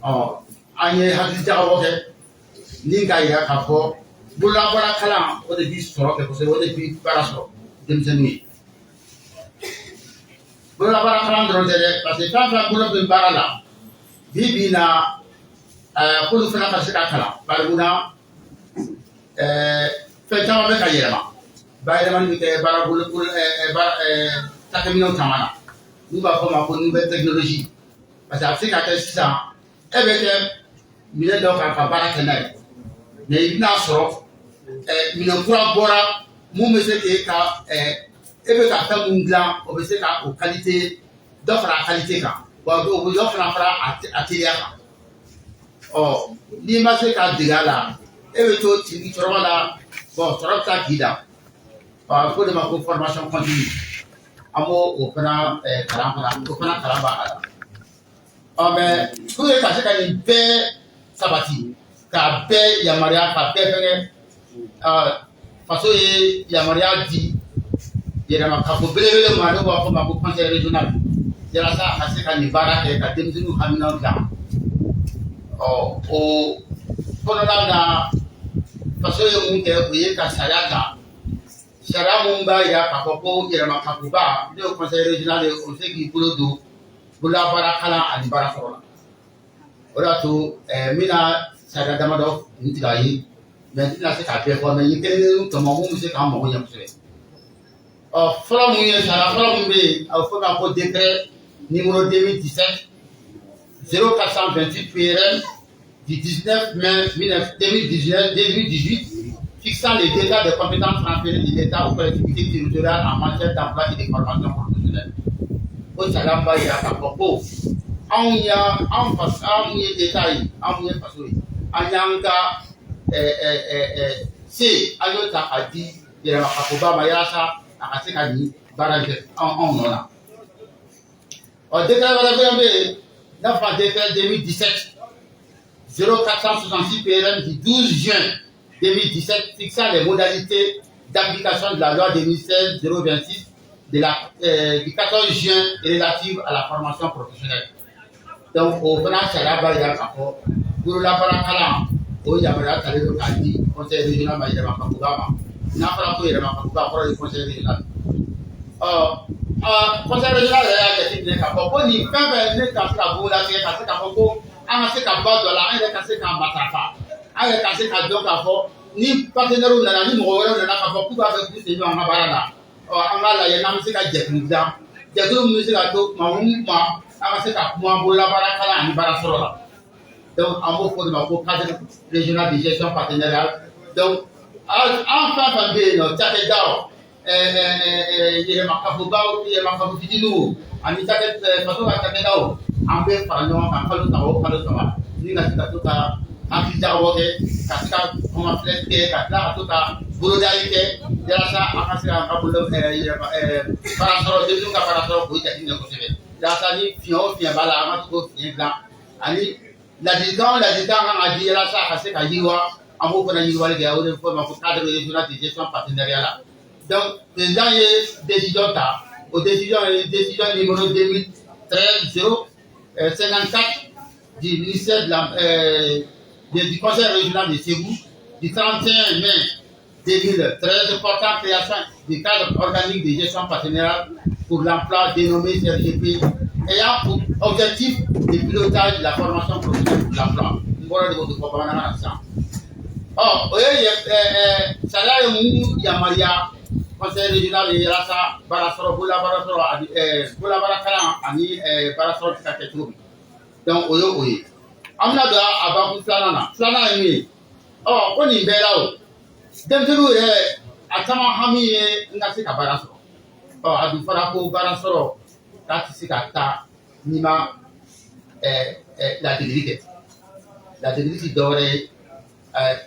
I: Ɔ, an ye hakili jagabɔ kɛ ni k'a yira k'a fɔ bololabaara kalan, o de bi sɔrɔ kɛ kosɛbɛ, o de bi baara sɔrɔ denmisɛnninw ye. Bololabaara kalan dɔrɔn tɛ dɛ, parce que fɛn fɛn bolo bɛ baara la bi bi in na, k'olu fana ka se ka kalan. Bari munna? Fɛn caman bɛ ka yɛlɛma, bayɛlɛmani bɛ kɛ baara bolo bolo baara cakɛminɛnw caman na, n'u b'a fɔ o ma ko nouvelle technologie. Parce que a bɛ se ka kɛ sisan, e E bɛ kɛ minɛn dɔ kan ka baara kɛ n'a ye, mais i bɛna sɔrɔ minɛn kura bɔra mun bɛ se k'e ka e bɛ ka fɛn mun dilan, o bɛ se ka o qualité dɔ fara a qualité kan, wa o bɛ dɔ fana fara a teliya kan. Ɔ, n'i ma se ka dege a la, e bɛ to tigi cɛkɔrɔba la, bon, sɔrɔ bɛ taa k'i da. Ɔ, a bɛ fɔ o de ma ko formation continue. An b'o o fana kalan fana, o fana kalan b'a la. Ɔ, mais pour que ka se ka nin bɛɛ sabati, k'a bɛɛ yamaruya, k'a bɛɛ fɛngɛ, faso ye yamaruya di yɛlɛma kafo belebele ma, n'o b'a fɔ ma ko conseil régional, yalasa a ka se ka nin baara kɛ ka denmisɛnninw haminaw dilan. Ɔ, o kɔnɔna na, faso ye mun kɛ? O ye ka sariya ta, sariya mun b'a yira k'a fɔ ko yɛlɛma kafoba, n'o ye conseil régional ye, o bɛ se k'i bolo don bololabaara kalan ani baara sɔrɔ la. O de y'a to n bɛna sariya damadɔ kun tigɛ a ye, mais n tɛna se k'a bɛɛ fɔ, mais n ye kelen kelen tɔmɔ mun bɛ se k'an mago ɲɛ kosɛbɛ. Ɔ, fɔlɔ mun ye, sariya fɔlɔ mun bɛ yen, a bɛ fɔ ma ko décret numéro 2017 0428 PRN du 19 mai 2019 2018 fixant les détails des compétences transférées de l'État aux collectivités territoriales en matière d'emploi et de formation professionnelle. O sariya b'a yira k'a fɔ ko anw ya anw faso, anw ye État ye, anw ye faso ye, an y'an ka se, an y'o ta k'a di yɛlɛmakafoba ma yalasa a ka se ka nin baara in kɛ anw nɔ la. Ɔ, décret wɛrɛ fɛnɛ bɛ yen, n'a fɔra décret 2017 0466 PRN du 12 juin 2017 fixant les modalités d'application de la loi 2016 026 du 14 juin relative à la formation professionnelle. Donc, o fana sariya b'a jira k'a fɔ bololabaara kalan, o yamaruya talen don k'a di conseil régional ma, yɛlɛmakafoba ma. N'a fɔra ko yɛlɛmakafoba, kɔrɔ ye conseil régional. Ɔ, conseil régional yɛrɛ y'a jateminɛ k'a fɔ ko nin fɛn fɛn ne ka se ka bolo latigɛ, ka se k'a fɔ ko an ka se ka ba dɔ la, an yɛrɛ ka se k'a matarafa, an yɛrɛ ka se k'a dɔn k'a fɔ ni partenaires nana, ni mɔgɔ wɛrɛw nana k'a fɔ k'u b'a fɛ k'u sen don an ka baara la, ɔ, an k'a lajɛ n'an bɛ se ka jɛkulu dilan, jɛkulu min bɛ se ka to kuma o kuma an ka se ka kuma bololabaara kalan ani baara sɔrɔ la. Donc an b'o fɔ o de ma ko cadre régional de gestion partenariale. Donc an fɛn fɛn bɛ yen nɔ, cakɛdaw, yɛlɛmakafobaw, yɛlɛmakafo fitininw ani cakɛ faso ka cakɛdaw, an bɛ fara ɲɔgɔn kan kalo 3 o kalo 3 ni ka se ka to ka hakili jagabɔ kɛ, ka se ka kɔnɔfilɛ kɛ, ka tila ka to ka bolodali kɛ, yalasa an ka se k'an ka bolo yɛlɛma baara sɔrɔ, denmisɛnninw ka baara sɔrɔ, k'o jateminɛ kosɛbɛ, yalasa ni fiɲɛ o fiɲɛ b'a la, an ka se k'o fiɲɛ dilan, ani ladilikan o ladilikan kan ka di yalasa a ka se ka yiriwa, an b'o fana yiriwali kɛ. O de bɛ fɔ o ma ko cadre régional de gestion partenariat la. Donc président ye décision ta, o décision ye décision numéro 2013 0 54 du ministère de la du conseil régional de Ségou du 31 mai 2013 portant création du cadre organique de gestion partenariale pour l'emploi dénommé CRGP ayant pour objectif de pilotage de la formation professionnelle pour l'emploi. N bɔra de k'o fɔ bamanankan na sisan. Ɔ, o ye sariya ye mun yamaruya conseil régional ye yalasa baara sɔrɔ, bololabaara sɔrɔ ani bololabaara kalan ani baara sɔrɔ bɛ se ka kɛ cogo min. Donc o ye o ye. An bɛna don a bakun filanan na. Filanan ye min ye, ɔ, ko nin bɛɛ la, o denmisɛnninw yɛrɛ a caman hami ye n ka se ka baara sɔrɔ. Ɔ, a dun fɔra ko baara sɔrɔ k'a tɛ se ka taa n'i ma ladegeli kɛ. Ladegeli ti dɔwɛrɛ ye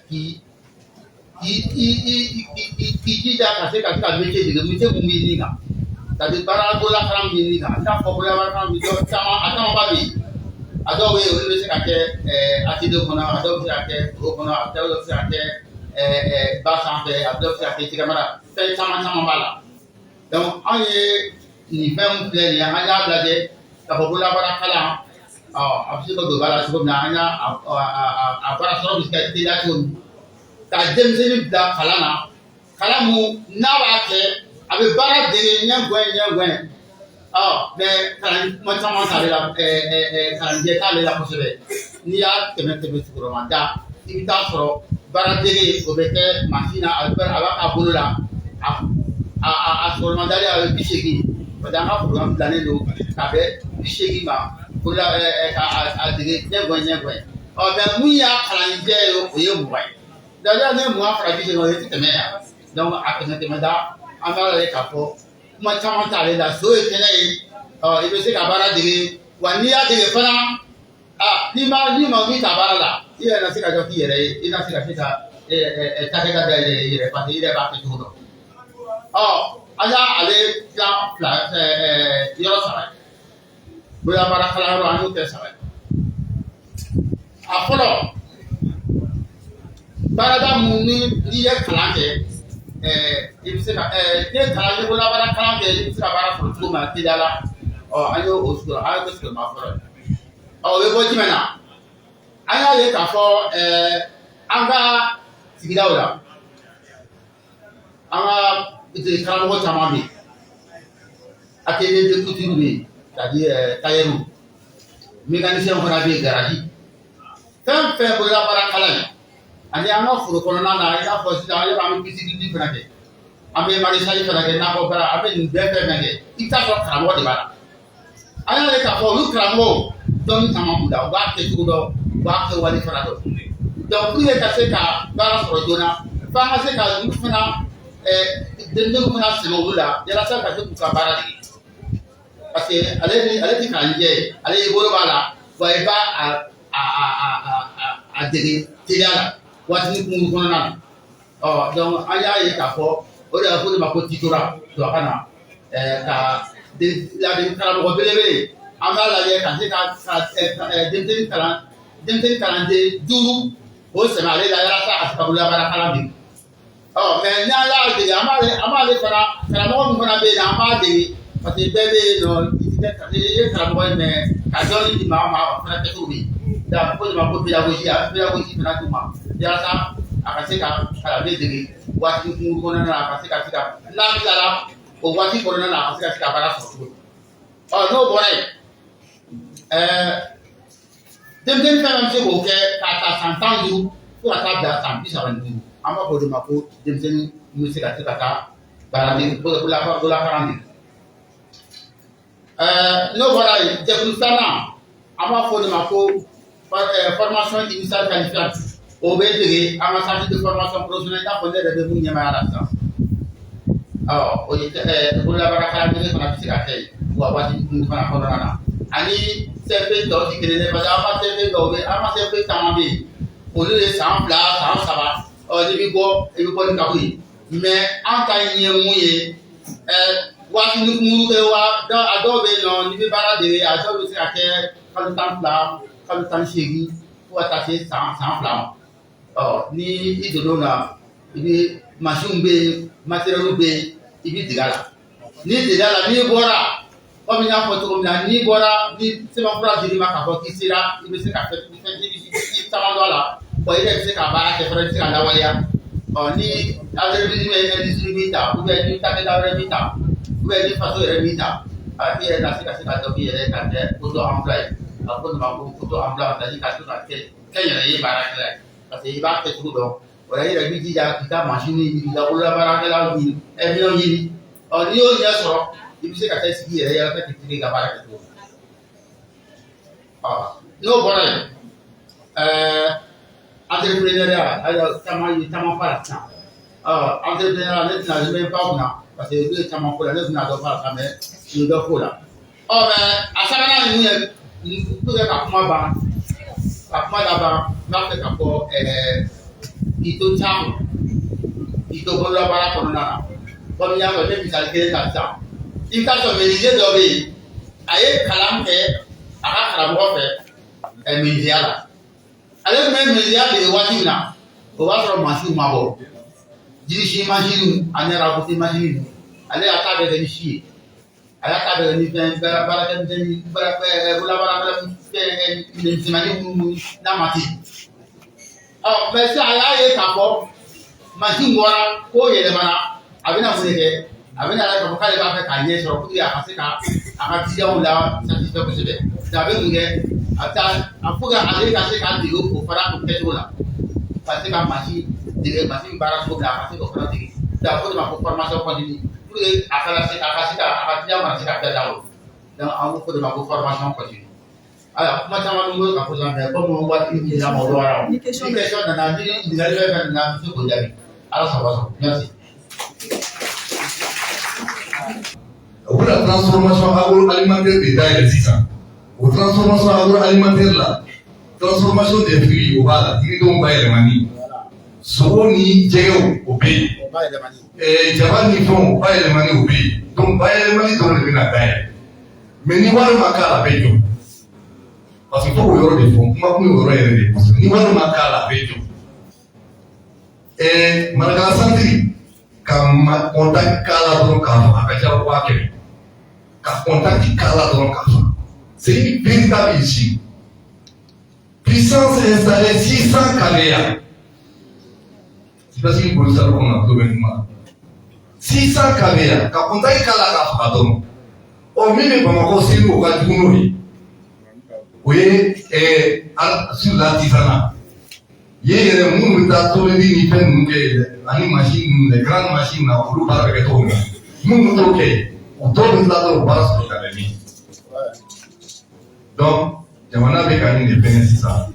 I: k'i i i i i k'i jija ka se ka métier dege, métier mun b'i nin kan, c'est à dire baara bololakalan min b'i nin kan. I n'a fɔ bololabaara min dɔw caman, a camanba bɛ yen, a dɔw bɛ yen, olu bɛ se ka kɛ atelier kɔnɔ, a dɔw bɛ se ka kɛ foro kɔnɔ, a dɔw bɛ se ka kɛ ba sanfɛ, a dɔw bɛ se ka kɛ jɛgɛmara, fɛn caman caman b'a la. Donc anw ye nin fɛn min filɛ nin ye, an y'a lajɛ k'a fɔ bololabaara kalan, ɔ, a bɛ se ka don ba la cogo min na, an y'a a baara sɔrɔ bɛ se ka teliya cogo min, ka denmisɛnnin bila kalan na, kalan mun n'a b'a kɛ, a bɛ baara dege ɲɛ gɔn ɲɛ gɔn. Ɔ, mais kalan kuma caman t'ale la, kalanjɛ t'ale la kosɛbɛ. N'i y'a tɛmɛ tɛmɛ cɛkɔrɔba da, i bɛ taa sɔrɔ baara dege o bɛ kɛ mansin na, a bɛ a b'a ka bolo la, a sɔgɔmadali a bɛ 80, parce que an ka programme dilannen don ka bɛn 80 ma. Bolola ka a dege ɲɛguwɛ ɲɛguwɛ. Ɔ mais mun y'a kalanjɛ ye, o ye 20 ye. D'ailleurs, ne ye 20 fara 80, o tɛ tɛmɛ yan. Donc a kɛmɛ kɛmɛ da, an b'a lajɛ k'a fɔ kuma caman t'ale la. So ye kɛnɛ ye, ɔ i bɛ se ka baara dege wa. N'i y'a dege fana, a n'i ma n'i ma min ta baara la, i yɛrɛ na se ka dɔ k'i yɛrɛ ye, i na se ka se ka cakɛda dayɛlɛ i yɛrɛ, parce que i yɛrɛ b'a kɛ cogo dɔn. Ɔ an y'ale tilan fila, yɔrɔ saba ye. Bololabaara kalanyɔrɔ, an y'o kɛ saba ye. A fɔlɔ, baarada mun ni n'i ye kalan kɛ, i bɛ se ka n'i ye kalan, bololabaara kalan kɛ, i bɛ se ka baara sɔrɔ cogo min na teliya la. Ɔ an y'o o sɔrɔ, an y'o kɛ sigiyɔrɔma fɔlɔ ye. Ɔ o bɛ bɔ jumɛn na? An y'a ye k'a fɔ an ka sigidaw la, an ka degeli karamɔgɔ caman bɛ yen, atelier de couture bɛ yen, c'est-à-dire tailleur, mécanicien fana bɛ yen, garage, fɛn fɛn bololabaara kalan ye. Ani an ka foro kɔnɔna na, i n'a fɔ sisan an bɛ an bɛ piscine fana kɛ, an bɛ maraîchage fana kɛ, nakɔ baara, an bɛ nin bɛɛ fɛn fɛn kɛ, i bɛ taa sɔrɔ karamɔgɔ de b'a la. An y'a ye k'a fɔ olu karamɔgɔw, dɔnni caman b'u la, u b'a kɛ cogo dɔn, u b'a kɛ wale fana dɔn. Donc pour que ka se ka baara sɔrɔ joona, f'an ka se ka olu fana, denmisɛnninw fana sɛmɛ olu la, yalasa ka se k'u ka baara dege, parce que ale ni ale ti kalanjɛ ye, ale i bolo b'a la wa, i b'a a dege teliya la waatinin kunkurun kɔnɔna na. Ɔ donc an y'a ye k'a fɔ o de y'a fɔ o de ma ko tutorat tubabukan na. Ka ladege karamɔgɔ belebele, an b'a lajɛ ka se ka denmisɛnnin kalan, denmisɛnnin kalanden duuru, k'o sɛmɛ ale la, yalasa a ka se ka bololabaara kalan dege. Ɔ mais n'an y'a dege, an b'ale fana, karamɔgɔ min fana bɛ yen, an b'a dege, parce que bɛɛ bɛ yen nɔ, i ye karamɔgɔ ye, mais ka dɔɔnin di maa ma, o fana kɛcogo bɛ yen. Donc a bɛ fɔ o de ma ko pédagogie. A bɛ pédagogie fana d'u ma yalasa a ka se ka kalanden dege waati kunkurun kɔnɔna na, a ka se ka n'a tilala o waati kɔnɔna na, a ka se ka baara sɔrɔ cogo min. Ɔ n'o bɔra yen, denmisɛnnin fɛn fɛn bɛ se k'o kɛ k'a ta san 15 fo ka taa bila san 35, an b'a fɔ o de ma ko denmisɛnnin min bɛ se ka taa baara dege, bololabaara dege. N'o bɔra yen, jɛkulu filanan, an b'a fɔ o de ma ko formation initiale qualifiante. O bɛ dege an ka centre de formation professionnelle, i n'a fɔ ne yɛrɛ bɛ mun ɲɛmaaya la sisan. Ɔ o ye bololabaara kalan fana bɛ se ka kɛ yen wa waati kunkurun fana kɔnɔna na. Ani CFP tɔw tɛ kelen ye, parce que an ka CFP dɔw bɛ, an ka CFP caman bɛ yen, olu ye san 2, san 3. Ɔ n'i bɛ bɔ, i bɛ bɔ ni CAP ye. Mais an ta ye mun ye, waati ni kunkurun kɛ wa, a dɔw bɛ yen nɔ, n'i bɛ baara dege, a dɔw bɛ se ka kɛ kalo 12, kalo 18, fo ka taa se san 2 ma. Ɔ ni i donn'o la, i bɛ mansinw bɛ yen, matériel bɛ yen, i bɛ dege a la. N'i dege a la, n'i bɔra, komi n y'a fɔ cogo min na, n'i bɔra ni sɛbɛnfura dir'i ma k'a fɔ k'i sera, i bɛ se ka fɛn fɛn, i caman dɔn a la wa, i yɛrɛ bɛ se ka baara kɛ fana, i bɛ se ka lawaleya. Ɔ ni entreprise bɛ industrie min ta, ou bien ni cakɛda wɛrɛ min ta, ou bien ni faso yɛrɛ min ta, i yɛrɛ na se ka dɔ k'i yɛrɛ ye, ka kɛ auto emploi ye. A fɔ o de ma ko auto emploi, c'est à dire ka se ka kɛ kɛnyɛrɛye ye baarakɛla ye, parce que i b'a kɛ cogo dɔn. O la, i yɛrɛ b'i jija k'i ka mansin ɲini, k'i ka bololabaarakɛlaw ɲini, minɛnw ɲini. Ɔ n'i y'o ɲɛ sɔrɔ, i bɛ se ka taa sigi i yɛrɛ ye yalasa k'i tigi ka baara kɛ cogo min. Ɔ n'o bɔra yen, entrepreneuriat, ayiwa, caman ye caman fɔ a la sisan. Ɔ entrepreneuriat, ne tɛna n bɛ ba kunna, parce que olu ye caman fɔ la, ne tɛna dɔ fɔ a la sisan, mais n ye dɔ f'o la. Ɔ mais a sabanan ye mun ye? Pour que ka kuma ban, ka kuma laban, n b'a fɛ ka fɔ k'i to can, k'i to bololabaara kɔnɔna na, komi n y'a fɔ, n bɛ misali kelen ta sisan. I bɛ taa sɔrɔ menuisier dɔ bɛ yen, a ye kalan kɛ a ka karamɔgɔ fɛ menuisier la. Ale tun bɛ menuisier dege waati min na, o b'a sɔrɔ mansinw ma bɔ, jirisi mansinw ani rabote mansinw. Ale y'a ta bɛɛ kɛ ni si ye, a y'a ta bɛɛ kɛ ni fɛn baarakɛmisɛnnin, bololabaarakɛla fɛn minɛnmisɛnmanin minnu n'a ma ten. Ɔ mais sisan, a y'a ye k'a fɔ mansin bɔra, ko yɛlɛmana, a bɛna mun de kɛ? A bɛna k'a fɔ k'ale b'a fɛ k'a ɲɛ sɔrɔ pour que a ka se ka a ka clientw la satisfait kosɛbɛ. A bɛ mun kɛ? A bɛ taa a faut que ale ka se k'a dege o fana o kɛcogo la, ka se ka mansin dege, mansin baara cogo min na, a ka se k'o fana dege. Donc a bɛ fɔ o de ma ko formation continue, pour que a kana se a ka se ka a ka client kana se ka bɛɛ da o. Donc an b'o fɔ o de ma ko formation continue. Ayiwa, kuma caman bɛ n bolo ka fɔ sisan, mais komi waati min na, o dɔgɔyara. Ni question nana, ni ɲininkali fɛn fɛn nana, n bɛ se k'o jaabi. Ala sago sɔrɔ, merci.
D: U bɛna transformation agroalimentaire de dayɛlɛ sisan. O transformation agroalimentaire la, transformation des fruits, o b'a la, yiridenw bayɛlɛmani, sogo ni jɛgɛw, o bɛ yen, jaba ni fɛnw bayɛlɛmani, o bɛ yen. Donc bayɛlɛmani dɔrɔn de bɛna dayɛlɛ, mais ni wari ma k'a la, a bɛ jɔ, parce que fo k'o yɔrɔ de fɔ. Kuma kun ye o yɔrɔ yɛrɛ de ye kosɛbɛ. Ni wari ma k'a la, a bɛ jɔ. Marakala centre ka ma contact k'a la dɔrɔn k'a fɔ a ka ca 500 000, ka contact k'a la dɔrɔn k'a fɔ. C'est une véritable usine, puissance installée 600 kVA. C'est parce que boli salo kɔnɔ, a tulo bɛ kuma. 600 kVA, ka contact k'a la k'a faga dɔrɔn. Ɔ, min bɛ Bamakɔ, Segu, o ka jugu n'o ye. O ye sur l'artisanat yen yɛrɛ, minnu bɛ taa tobili ni fɛn ninnu kɛ ani machine ninnu, les grandes machines na, olu baara bɛ kɛ cogo min na, minnu t'o kɛ, o dɔw bɛ tila dɔrɔn o baara sɔrɔ ka bɛn min. Donc jamana bɛ ka nin de fɛngɛ sisan.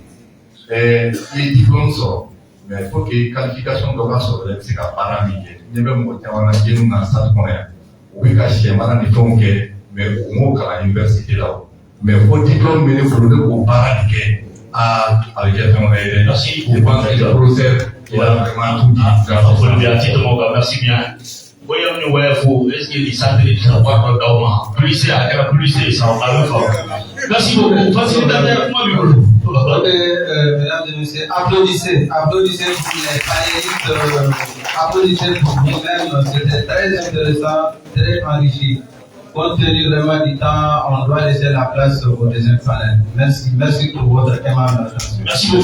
D: I ye diplôme sɔrɔ, mais il faut que qualification dɔ ka sɔrɔ i bɛ se ka baara min kɛ. Ɲɛ bɛ mɔgɔ caman na jeunes na stade kɔnɔ yan, u bɛ ka sɛ mara ni fɛnw kɛ, mais u m'o kalan université la o, mais fo diplôme bɛ ne bolo, ne k'o baara de kɛ. Aa, a bɛ kɛ fɛn wɛrɛ ye dɛ.
H: Merci.
D: Je pense que le professeur, il a vraiment tout dit.
H: Merci, merci bien. William ni wɛrɛ, est-ce que nin centre bɛ se ka wari dɔ d'aw ma plus a kɛra plus ye sa, a bɛ faamu. Merci beaucoup. Facilitateur, kuma b'i bolo.
J: Ok, mesdames et messieurs, applaudissez, applaudissez pour les panélistes, applaudissez pour vous-même. C'était très intéressant, très enrichi. Compte tenu vraiment du temps, on doit laisser la place au deuxième panel. Merci, merci pour votre aimable attention.
H: Merci beaucoup.